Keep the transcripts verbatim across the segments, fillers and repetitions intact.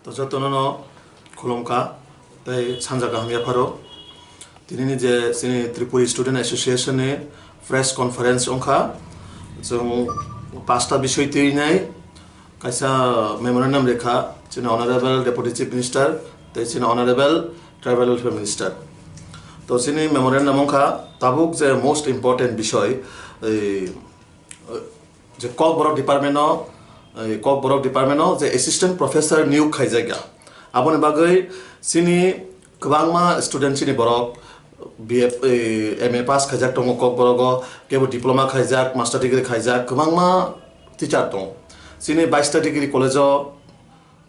To jotono no khulumkha tei sanja kaham yapharo. Tinini je chini Tripuri Student Association ni press conference wngkha, chwng pasta bisoi twi nai kaisa memorandum rekha chini Honorable Deputy Chief Minister tei chini Honorable Tribal Welfare Minister. To chini memorandum wngkha tabuk je most important bisoi, ei, je Kokborok department o, ei, Kokborok department o je assistant professor niyok khaijak ya. Aboni bagwi chini kwbangma student chini borok B F, ei, M A pass khaijak tongo Kokborok o, kebo diploma khaijak, master degree khaijak, kwbangma teacher tongo. Chini bais ta degree college o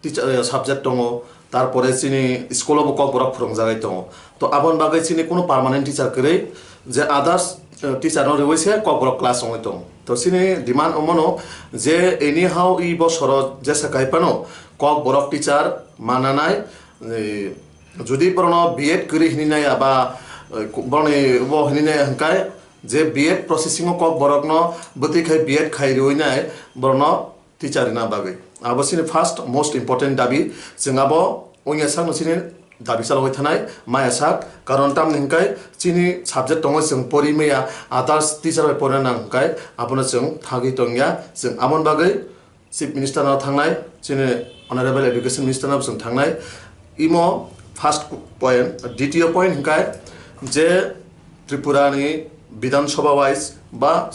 teacher, eh, subject tongo, tarpore chini school o bo Kokborok phwrwngjagwi tongo. To aboni bagwi chini kuno permanent teacher kwrwi, je others, eh, teacher no rwui se Kokborok class wngwi tongo. To chini demand omono je anyhow i bosoro jesa kai phano Kokborok teacher mananai, eh, jodi borokno B Ed kwrwi hinwi nai aba, eh, borokni bo hinwi nai hwnkhe je B Ed processing o Kokborokno bwtwi khai B Ed khai rwui nai borokno teacher rina bagwi. Abo chini first most important dabi, chwng abo wngya sakno chini dabi chalogwi thanai maya sak, karon tamni hwnkhe chini subject tongo chwng pori maya, others teacher bai porina nang hwnkhe abono chwng thagwi tongya, chwng aboni bagwi Chief Minister no thangnai, chini Honorable Education Minister no chwng thangnai. Imo first point, ditiyo point hwnkhe je Tripura ni Bidhan Sabha wise ba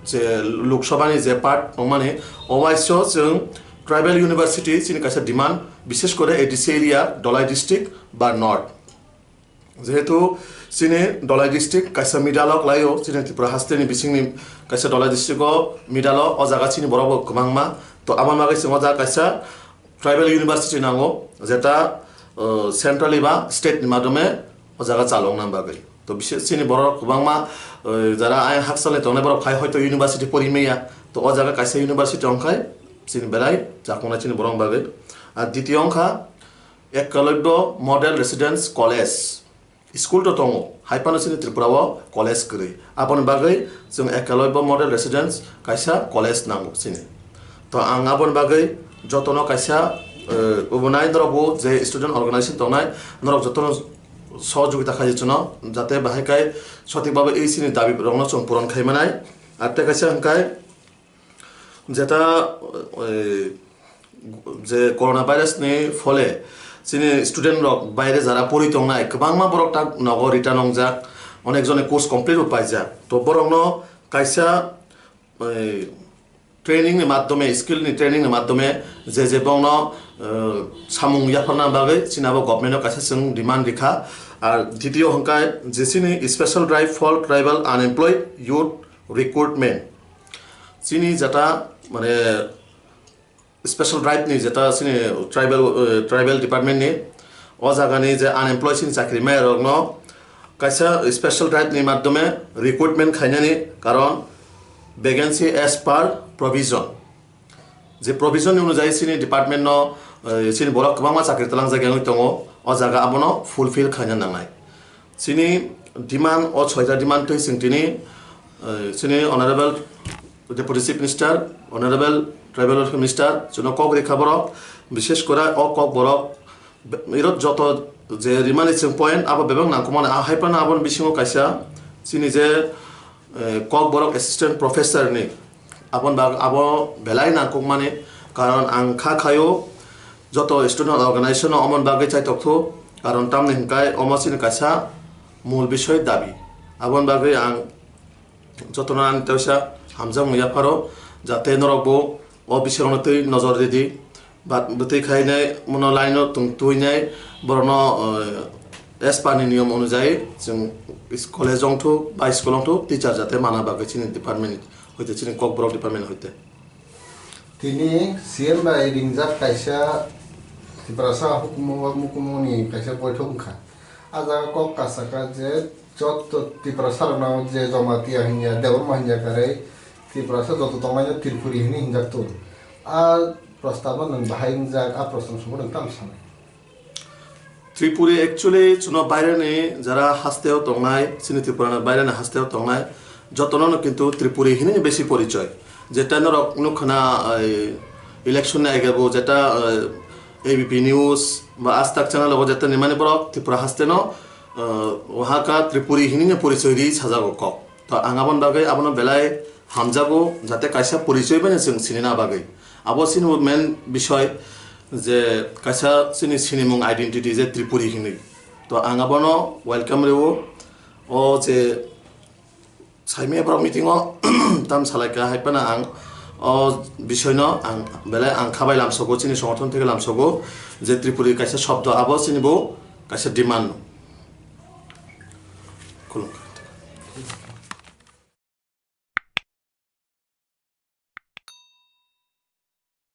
je Lok Sabha ni je part tongmani, o wise o chwng tribal university chini kaisa demand, bishesh kore A D C area, Dholai district ba North. Jehetu chini Dholai district kaisa middle o kwlaio, chini Tripura haste ni bisingni kaisa Dholai district o middle o, o jaga chini borok bo kwbangma. To aboni bagwi chwng o jaga kaisa tribal university nango, jeta, uh, centrally ba state ni madhyome o jaga chalokna bagwi. To bishe chini borok kwbangma, uh, jara ayang hakchal ni tongnai borok phai hoito university pori maya. To o jaga kaisa university wngkhai chini belai chakungna chini borok bagwi. Ar ditiyo wngkha Eklavya Model Residence College. School to tongo, hai phano chini Tripura o college kwrwi. Aboni bagwi chwng Eklavya Model Residence kaisa college nango chini. To ang aboni bagwi jotono kaisa, eh, ubunai norok bo je student organization tongnai, norok jotono sohojogita khaidi chwngno, jate bahai kai sothik bhabe ei chini dabi rokno chwng puron khai manai. Ar tei kaisa hwnkhe Jeta, eh, je corona virus ni phole chini student rok baire jara pori tongnai, kwbangma borok tak nogo return wngjak, onek jone course complete bo paijak. To borokno kaisa, eh, training ni madhyome, skill ni training ni madhyome je je bongno, eh, samung yapharna bagwi chini abo government o kaisa chwng demand rikha. Ar ditiyo hwnkhe je chini special drive for tribal unemployed youth recruitment. Chini jeta, mane, special drive ni jeta chini tribal, eh, tribal department ni o jaga ni je unemployed chini chakri maya rok no kaisa special drive ni madhyome recruitment khainani, karon vacancy as per provision. Je provision ni onujai chini department no, eh, chini borok kwbangma chakri twlangjak wngwi tongo, o jaga abono fulfill khaina nangnai. Chini demand, o soita demand twi chwng tini, eh, chini Honorable Deputy Chief Minister, Honorable Tribal Welfare Minister, chwngno kok rikha borok, bishesh kore o kok borok, be-, irot joto je rimani chwng point abo bebak nangkukmani, a hai phano aboni bisingo kaisa chini je, eh, Kokborok Assistant Professor ni aboni bag-, abo belai nangkukmani, karon ang kha khaio joto student organization no omoni bagwi chaitok thu, karon tamni hwnkhe omo chini kaisa mul bisoi dabi. Aboni bagwi ang jotono ani teisa hamjakmung yapharo, jate norok bo o bisingno twi nojor ridi. But bwtwi khainai mono line o tong tuinai borokno, eh, as per ni niyom onujai chwng is-, college wngthu ba school wngthu teacher jate mana bagwi chini department hoite, chini Kokborok department hoite. Tini C M bai ringjak kaisa Tiprasa hukumu ba mukumu ni kaisa boithok wngkha. A jaga kok kasaka je joto Tiprasa rokno je Jamatia hinya, Debbarma hinya kwrwi Tiprasa joto tongnaino Tripuri hinwi hinjak tong. A prostab no nwng bahai wngjak, a prostab no sabo nwng tamo sanai? Tripuri actually chwngno baireni jara hasteo tongnai, chini Tripurani baireni hasteo tongnai, jotono no kintu Tripuri hinwi besi porichoi. Jeta norok nukha na, ai, election ni age bo jeta, ai, A B P News ba Aaj Tak channel o jete nimani borok Tripura haste no, uh, wahaka Tripuri hinine porichoi ri sajago kok. To ang abon bagwi abono belai hamjago, jate kaisa porichoi bene chwng sinina bagwi. Abo chini main bisoi je kaisa chini sinimung identity je Tripuri hinwi. To ang abono welcome riwo. O je saimaya borok meeting o tam salaika hai phano ang o bisoi no ang belai ang khabai lamsogo, chini songothon theke lamsogo je Tripuri kaisa shobdo abo chini bo kaisa demand no. Khulumkha.